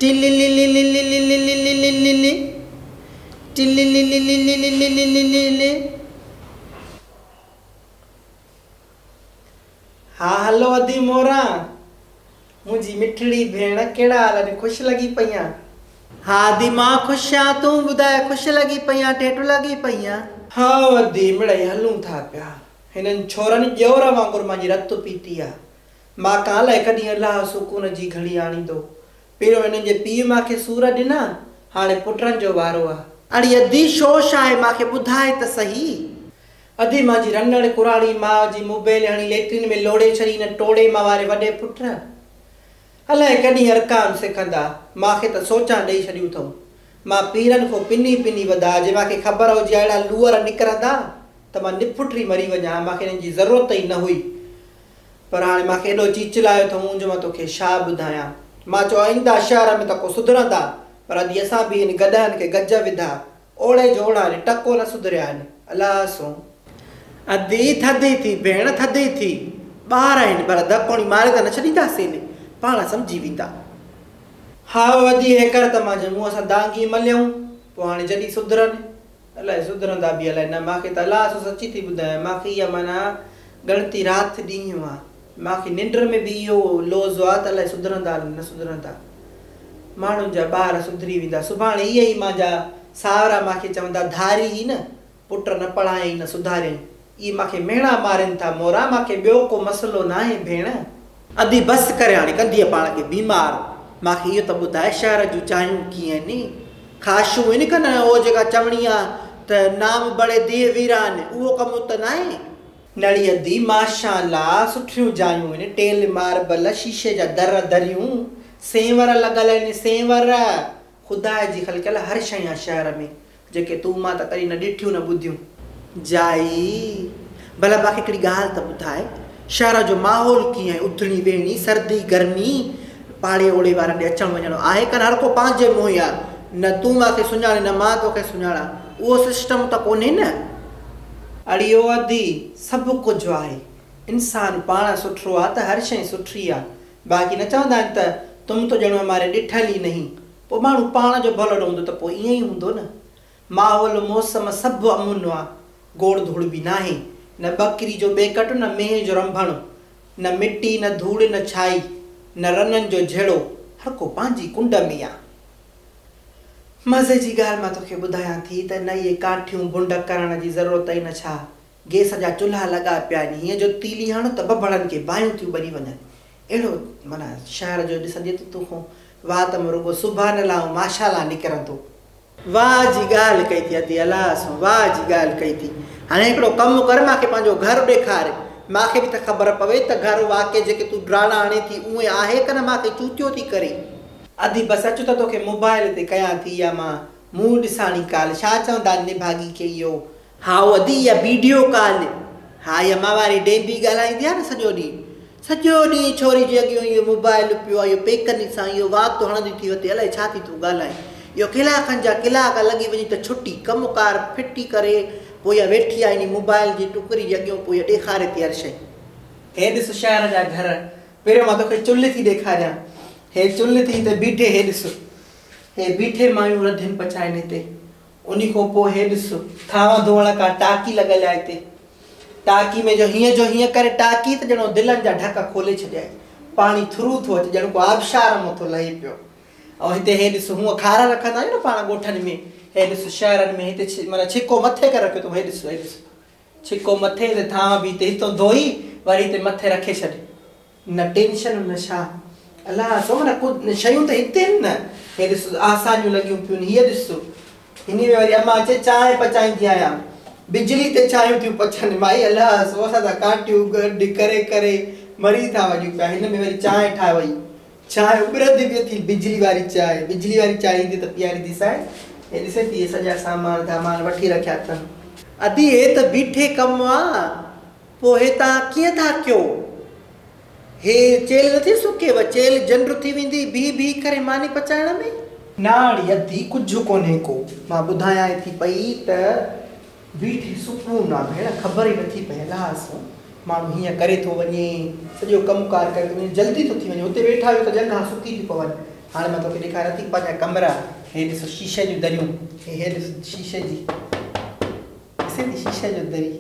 ٽلللللللللللللي ٽللللللللللللي. ها هلو ادي موران. منهنجي مٺڙي ڀيڻ ڪهڙا حال آهن خوش لڳي پئي آن. ها ادي مان خوش آن تون ٻڌاء خوش لڳي پئي آن ٺيٺ لڳي پئي آن. ها ادي مڙئي هلون ٿا پيا. هنن ڇورن ڄور وانگر مانجي رت پيتي آ. مان ڪان الائي ڪڏهن الله سڪون جي گهڙي آڻيندو. پهريون هنن جي پيء مان کي سور ڏنا، هاڻي پٽن جو وارو آ. اڙي ادي شو شاهي مان کي ٻڌاء ته سهي. ادي مانجي رنڙ ڪراڙي ماء جي موبائل هڻي ليٽرين ۾ لوڙهي ڇڏي هن ٽوڙي مان واري وڏي پٽ. الائي ڪڏهن ارڪان سکندا. مان کي ته سوچان ڏئي ڇڏيون اٿئون. مان پيرن کان پني پني وڌا، جي مان کي خبر هجي ها اهڙا لوئر نڪرندا ته مان نڦٽري مري وڃان ها، مان کي انهن جي ضرورت ئي نه هئي. پر هاڻي مان کي ايڏو چيچلايو اٿئون جو مان توکي ڇا ٻڌايان. مان چيو آئيندا شهر ۾ ته ڪو سڌرندا، پر ادي اسان به هن گڏهن کي گج وڌا. اوڙي جو اوڙا آهن، ٽڪو نه سڌريا آهن. الله سون. ادي ٿڌي ٿي ڀيڻ ٿڌي ٿي. ٻار آهن ڀلا ڌڪ هڻي ماري ته نه ڇڏينداسين. پاڻ سمجهي ويندا. هائو ادي هيڪر ته مانجهه منهن سان دانگي مليائون، پوء هاڻي جڏهن سڌرن. الائي سڌرندا به الائي نه. مانکي ته الله سو سچي ٿي ٻڌايان مانکي اها معنيٰ ڳڻتي رات ڏينهن آ. مانکي ننڊ ۾ به اهو لوظ آ ته الائي سڌرندا الائي نه سڌرندا. ماڻهن جا ٻار سڌري ويندا. سڀاڻي اهي ئي مانجا ساهرا مانکي چوندا ڌاري ئي نه پٽ نه پڙهايائين نه سڌاريائين. اهي مانکي مهڻا مارين ٿا مورا مانکي ٻيو ڪو مسئلو ناهي ڀيڻ. ادي بس ڪري هاڻي ڪندينء پاڻ کي بيمار. مانکي اهو ته ٻڌاء شهر جون چانهيون ڪيئن ني؟ خاشون هن ڪن اهو جيڪا چوڻي آ ته نام بڙي ديهه ويران اهو ڪم ات ناهي. نڙي ادي ماشا الله سٺيون جايون هن ٽيل ماربل شيشي جا در دريون سينور لڳل آهن سينور خدا جي خلقيل هر شيء آ شهر ۾ جيڪي تون مان ته ڪڏهن نه ڏٺيون نه ٻڌيون. جائي، ڀلا مان کي هڪڙي ڳالهه ته ٻڌاء، شهر جو ماحول ڪيئن آهي، اٿڻي ويهڻي، سردي گرمي، پاڙي اوڙي وارن ڏي اچڻ وڃڻ آهي ڪانه، هر ڪو پنهنجي منهن آهي، نه تون مان کي سڃاڻين نه مان توکي سڃاڻان، اهو سسٽم ته ڪونهي نه. اڙي او ادي، سڀ ڪجهه آهي، انسان پاڻ سٺرو آ ته هر شيء سٺري آ، باقي نه چوندا آهن ته تم تو ڄڻو هماري ڏٺل ئي نهين، پوء ماڻهو پاڻ جو ڀلو نه هوندو ته پوء ائين ئي هوندو نه. ماحول، موسم سڀ امن آ، گوڙ ڌوڙ به ناهي. نه ٻڪري جو ٻيڪٽ، نه مينهن جو رنڀڻ، نه مٽي، نه ڌوڙ، نه ڇائي، نه رنن جو جهيڙو، هر ڪو پنهنجي ڪنڊ ۾ آ. مزي جي ڳالهه مان توکي ٻڌايان ٿي ته نه اهي ڪاٺيون بنڊ ڪرڻ جي ضرورت ئي نه ڇا، گيس جا چلها لڳا پيا آهن، هيئن جو تيلي هڻ ته ٻڀڙن کي باهيون ٿيون ٻري وڃن. اهڙو معنيٰ شهر جو ڏسندي ته تو کان وات مان رڳو سبحان الله ۽ ماشاء الله نڪرندو. واهه جي ڳالهه ڪئي ٿي ادي الله سان واهه جي ڳالهه ڪئي ٿي. هاڻي هڪڙو ڪم ڪر مان کي پنهنجو گهر ڏيکار. مان کي به ته خبر پوي ته گهر واقعي جيڪي تون ڊراڙا هڻين ٿي اونئين آهي ڪه نه مان کي چوتيو ٿي ڪرين. ادي بس اچ ته توکي موبائل تي ڪيان ٿي اها مان منهن ڏساڻي ڪال ڇا چوندا آهن نڀاڳي کي اهو هائو ادي اها ويڊيو ڪال. ها اها مان واري ڊيبي ڳالهائيندي آهي نه سڄو ڏينهن. سڄو ڏينهن ڇوري جي اڳيون اهو موبائل پيو آهي اهو پيڪني سان اهو وات هڻندي ٿي وتي الائي ڇا ٿي تون ڳالهائين. اهو ڪلاڪن جا ڪلاڪ لڳي وڃي ته ڇٽي ڪم ڪار ڦٽي ڪري پوء اها ويٺي آهي انهي موبائل جي ٽڪري جي اڳيون پوء اها ڏيکاري ٿي هر شيء. هي ڏس شهر جا گهر. پهريون مان توکي چلهه ٿي ڏيکاريان. هي چلهه ٿي هتي بيٺي هي ڏس. هي بيٺي مايون رڌين پچائين هتي. انهي کان پوء هي ڏس، ٿانو ڌوئڻ ڪا ٽاڪي لڳل آهي هتي. ٽاڪي ۾ جو هيئن جو هيئن ڪري ٽاڪي ته ڄڻو دلن جا ڍڪ کولي ڇڏيائين. پاڻي ٿرو ٿو اچي ڄڻ ڪو آبشار مان ٿو لهي پيو. ۽ هتي هي ڏس، هونء کارا رکندا آهيون نه پاڻ ڳوٺن ۾، هي ڏس شهرن ۾ هتي معنيٰ ڇڪو مٿي ڪري رکيو اٿئون، هي ڏس، هي ڏس. ڇڪو مٿي هتي ٿانو به هتي هتو ڌوئي وري هتي مٿي رکي ڇڏ. نه ٽينشن نه ڇا. الله سو معنيٰ ڪو شيون ته هتي آهن نه. هي ڏس آسانيون لڳيون پيون آهن. هيء ڏس. هني ۾ وري امان چئي چانهه پچائيندي آهيان. بجلي تي چانهيون ٿيون پچن. مائي الله سو اسان ته ڪاٺيون گڏ ڪري ڪري مري ٿا وڃون پيا. هن ۾ وري چانهه ٺاهي وئي. چانهه اٻرندي به اٿي بجلي واري چانهه. بجلي واري چانهه ايندي ته پيارينديسانء. هي ڏسين ٿي هي سڄا سامان ڌامان وٺي رکيا اٿم. ادي هي ته بيٺي ڪم آ. پوء هي توهان ڪيئن ٿا ڪيو؟ هي چيلهه نٿي سڪيو، چيلهه جنڊ ٿي ويندي بيهي بيهي ڪري ماني پچائڻ ۾. نه اڙي ادي ڪجهه ڪونهي ڪو، مان ٻڌايانء ٿي پئي ته بيٺي سڪون آ ڀيڻ، خبر ئي نٿي پئي الله سو ماڻهو هيئن ڪري ٿو وڃي، سڄو ڪم ڪار ڪري ٿو وڃي، جلدي ٿو ٿي وڃي، هتي ويٺا آهيون ته ڄنگها سڪي ٿيون پون. هاڻي مان توکي ڏيکاريان ٿي پنهنجا ڪمرا. هي ڏس شيشي جون دريون. هي ڏس شيشي جي. ڏسين ٿي شيشي جو دري.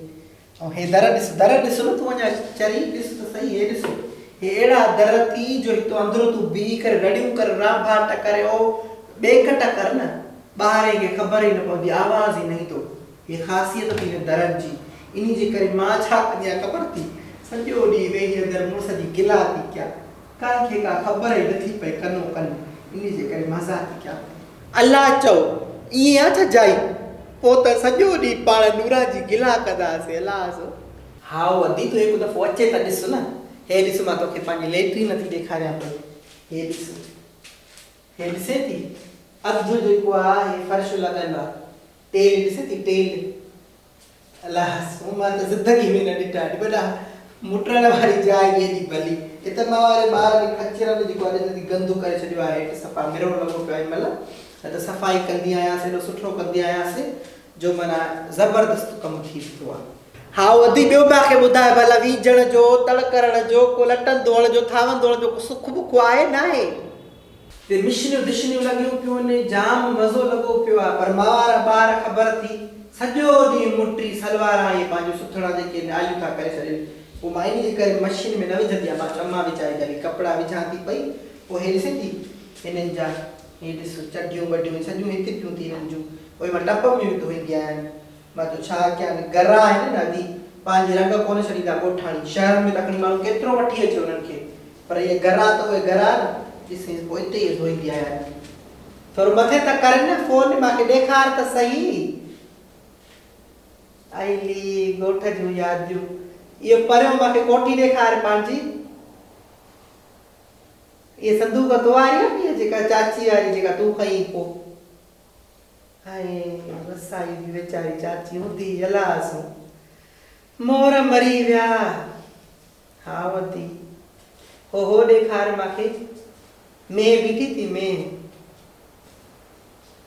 ۽ هي در ڏس، در ڏس نه تون اڃا چري ڏس ته سهي هي ڏس. هي اهڙا در ٿي جو هتو اندرو تون بيهي ڪري رڙيون ڪر، رانڀاٽ ڪر او ٻيڪٽ ڪر نه ٻاهرين کي خبر ئي نه پوندي، آواز ئي نه ايندو. هي خاصيت ٿي هن درن جي. انهي جي ڪري مان ڇا ڪندي آهيان خبر ٿي؟ سڄو ڏينهن ويهي اندر مڙس جي گلا ٿي ڪيان. ڪنهن کي ڪا خبر ئي نٿي پئي ڪنو ڪن انهي جي ڪري مزا ٿي ڪيان. الله چئو ائين آ ڇا جائي؟ پوء ته سڄو ڏينهن پاڻ نوران جي گلا ڪندا هئاسين الله سو. هائو ادي تون هڪ دفعو اچي ته ڏس نه. هي ڏس مان توکي پنهنجي ليٽرين ٿي ڏيکاريان پئي. هي ڏس. هي ڏسين ٿي؟ اڌ جيڪو آ هي فرش لڳل آ. ٽيل ڏسين ٿي ٽيل. الا سو مان ته زندگي ۾ نه ڏٺا آهن وڏا مٽڻ واري جاء ئي ايڏي ڀلي هت مان واري ٻار جي خچرن جيڪو آهي ڏسندي گند ڪري ڇڏيو آهي هيٺ صفا مرو لڳو پيو آهي هن مهل نه ته صفائي ڪندي آهيانس ايڏو سٺو ڪندي آهيانس جو معنيٰ زبردست ڪم ٿي ويندو آهي. هائو ادي ٻيو مان کي ٻڌاء ڀلا ويجهڻ جو تڙ ڪرڻ جو ڪو لٽن ڌوئڻ جو ٿانون ڌوئڻ جو ڪو سک بک آهي ناهي؟ تي مشنيون ڊشنيون لڳيون پيون آهن، جام مزو لڳو پيو آهي، پر مان وارا ٻار خبر ٿي سڄو ڏينهن مٽي سلواران اهي پنهنجون سٿڻا جيڪي آهن آليون ٿا ڪري ڇڏين، پوء مان انهي جي ڪري مشين ۾ نه وجهندي آهيان، مان چيو امان ويچاري جا به ڪپڙا وجهان ٿي پئي، پوء هي ڏسين ٿي هنن جا هي ڏس چڍيون ٻڍيون سڄيون هتي پيون ٿي هنن جون، اهي مان ٽب ۾ به ڌوئيندي آهيان. مان چيو ڇا ڪيان، گرا آهن نه ادي، پنهنجي رنگ ڪونه ڇڏيندا ڳوٺاڻي، شهرن ۾ ته کڻي ماڻهو ڪيترو وٺي اچي انهن کي، پر اهي گرا ته اهي گرا نه، ڏسين پوء اتي ئي ڌوئيندي آهيان. ٿورو مٿي ته ڪرين نه فون، مان کي ڏيکار ته سهي. ائلي ڳوٺ جون ياديون. اهو پريون مان کي ڪوٺي ڏيکار پنهنجي. اهي صندوق تو واري آهي نه اها جيڪا چاچي واري جيڪا تون کنئي پوء. ۽ رسائي به ويچاري چاچي هوندي الا سون مور مري ويا ها ودي هو هو ڏيکار ماکي مينهن بيٺي ٿي مينهن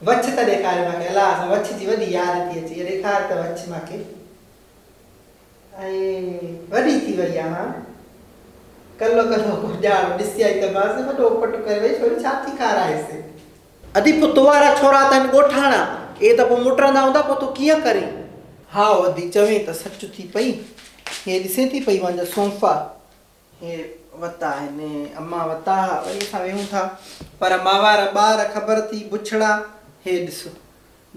وڇ ته ڏيکار ماکي الا سون وڇ جي وڏي ياد ٿي اچي ڏيکار ته وڇ ماکي ۽ وڏي ٿي وئي آ هاڻ. ڪلهو ڪلهو ڪو ڄاڻو ڏسي آئي ته مانس وڏو پٽ ڪري وئي ڇوري ڇا ٿي کارائيس. ادي پوء تو وارا ڇورا ته آهن ڳوٺاڻا، اهي ته پوء مٽرندا هوندا پوء تون ڪيئن ڪرين؟ هائو ادي چوين ته سچ ٿي پئي. هي ڏسين ٿي پئي مانجا صوفا. هي وتا آهن امان وتا ها وري اسان ويهون ٿا پر مان وارا ٻار خبر ٿي بڇڙا هي ڏس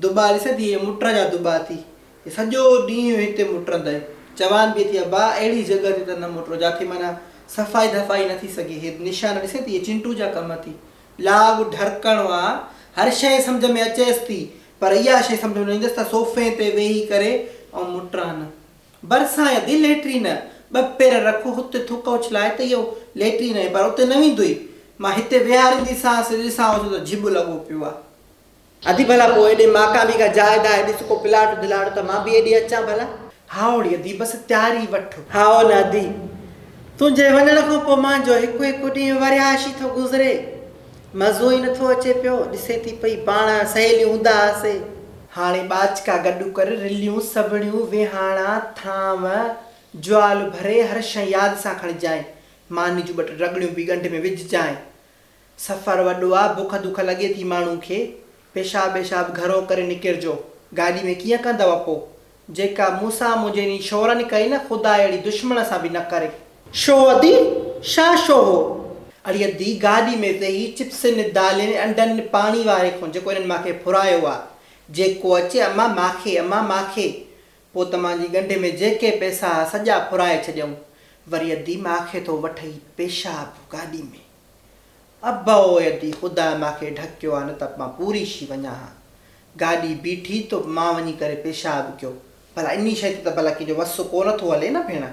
دٻا ڏسين ٿي هي مٽر جا دٻا ٿي هي سڄو ڏينهن هتي مٽرندئي چوان به ٿي ابا اهڙي جڳهه تي ته نه مٽرو جاٿي معنيٰ صفائي ڌفائي نه ٿي سگهي هي نشان ڏسين ٿي هي چنٽو جا ڪم ٿي لاڳ ڍرڪڻو آ هر شيء سمجهه ۾ اچيس ٿي پر اها شيء سمجهه ۾ نه ايندس ته صوفي تي ويهي ڪري ۽ مٽران نه ڀرسان يا the latrine ٻه پير رک هت ٿڪ اڇلائي ته اهو ليٽرين آهي پر اتي نه ويندو ئي مان هتي ويهارينديسانس ڏسان اوچتو ته جهٻ لڳو پيو آ. ادي ڀلا پوء ايڏي ماڪان به ڪا جاء داء ڏس ڪو پلاٽ ڌلاڙ ته مان به ايڏي اچان ڀلا. هائو ڙي ادي بس تياري وٺ. هائو نه ادي تنهنجي وڃڻ کان پوء مانجو هڪ هڪ ڏينهن ورياشي ٿو گذري. مزو ئي نٿو اچي پيو. ڏسي ٿي پئي پاڻ سهيليون هوندا هئاسي. هاڻي ٻاچڪا گڏ ڪر، رليون، سوڙيون، ويهاڻا، ٿانو، جوال ڀري هر شيء ياد سان کڻجانء. ماني جون ٻه ٽي رڳڙيون به ڳنڍ ۾ وجهجانء. سفر وڏو آ، بک دک لڳي ٿي ماڻهو کي. پيشاب ٻيشاب گهرو ڪري نڪرجو. گاڏي ۾ ڪيئن ڪندؤ پو؟ جيڪا مون سان منهنجي انهي شورن ڪئي نه خدا اهڙي دشمن سان به نه ڪري. شو ادي؟ شا شو هو؟ اڙي ادي گاڏي ۾ ويهي چپسن، دالين، انڊن، پاڻي واري کان جيڪو انهن ماکي ڦرايو آ. جيڪو اچي اما ماکي، اما ماکي. پو ته مانجي ڳنڍ ۾ جيڪي پئسا ها سڄا ڦرائي ڇڏيائون. وري ادي ماکي ٿو وٺئي پيشاب گاڏي ۾. ابا او ادي خدا ماکي ڍڪيو آ نه ته مان پوري شي وڃان ها. گاڏي بيٺي ته مان وڃي ڪري پيشاب ڪيو. ڀلا انهي شيء تي ته ڀلا ڪنهن جو وس ڪو نه ٿو هلي نه ڀيڻ.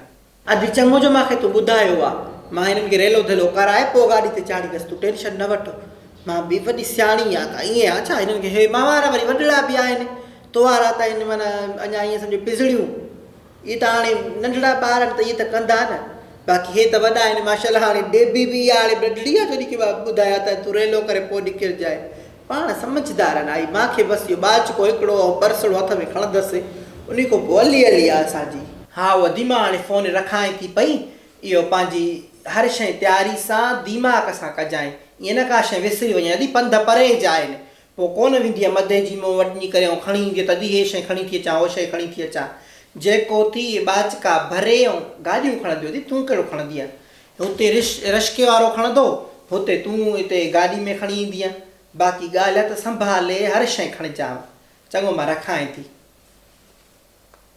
ادي چڱو جو ماکي تون ٻڌايو آ. مان هنن کي ريلو ڌيلو ڪرائي پوء گاڏي تي چاڙهيندس تون ٽينشن نه وٺ. مان به وڏي سياڻي آ ڪا ائين آ ڇا هنن کي هي مان وارا وري وڏڙا به آهن تو وارا ته آهن معنيٰ اڃا ائين سمجهه پزڙيون. اهي ته هاڻي ننڍڙا ٻار آهن ته اهي ته ڪندا نه باقي هي ته وڏا آهن ماشاءالله هاڻي ڊيبي به اها هاڻي ننڍڙي آهي جڏهن کي مان ٻڌايان ته تون ريلو ڪري پوء نڪرجانء پاڻ سمجهدار آهن آئي مان کي بس اهو ٻاچڪو هڪڙو ۽ پرسڙو هٿ ۾ کڻندس انهي کان پوء علي علي آهي اسان جي. ها ادي مان هاڻي فون رکانء ٿي پئي اهو پنهنجي هر شيء تياري سان ديماڪ سان ڪجانء. ائين نه ڪا شيء وسري وڃي ادي پنڌ پري جا آهن پوء ڪونه ويندينء مدي جي مون وٽ وڃي ڪري ۽ کڻي ايندينء ته ادي هي شيء کڻي ٿي اچان هو شيء کڻي ٿي اچان. جيڪو ٿي اهي ٻاچڪا ڀري ۽ گاڏيون کڻنديون ادي تون ڪهڙو کڻندينء؟ هتي رش رشڪي وارو کڻندو هتي تون هتي گاڏي ۾ کڻي ايندينء. باقي ڳالهه ته سنڀالي هر شيء کڻجانء. چڱو مان رکانء ٿي.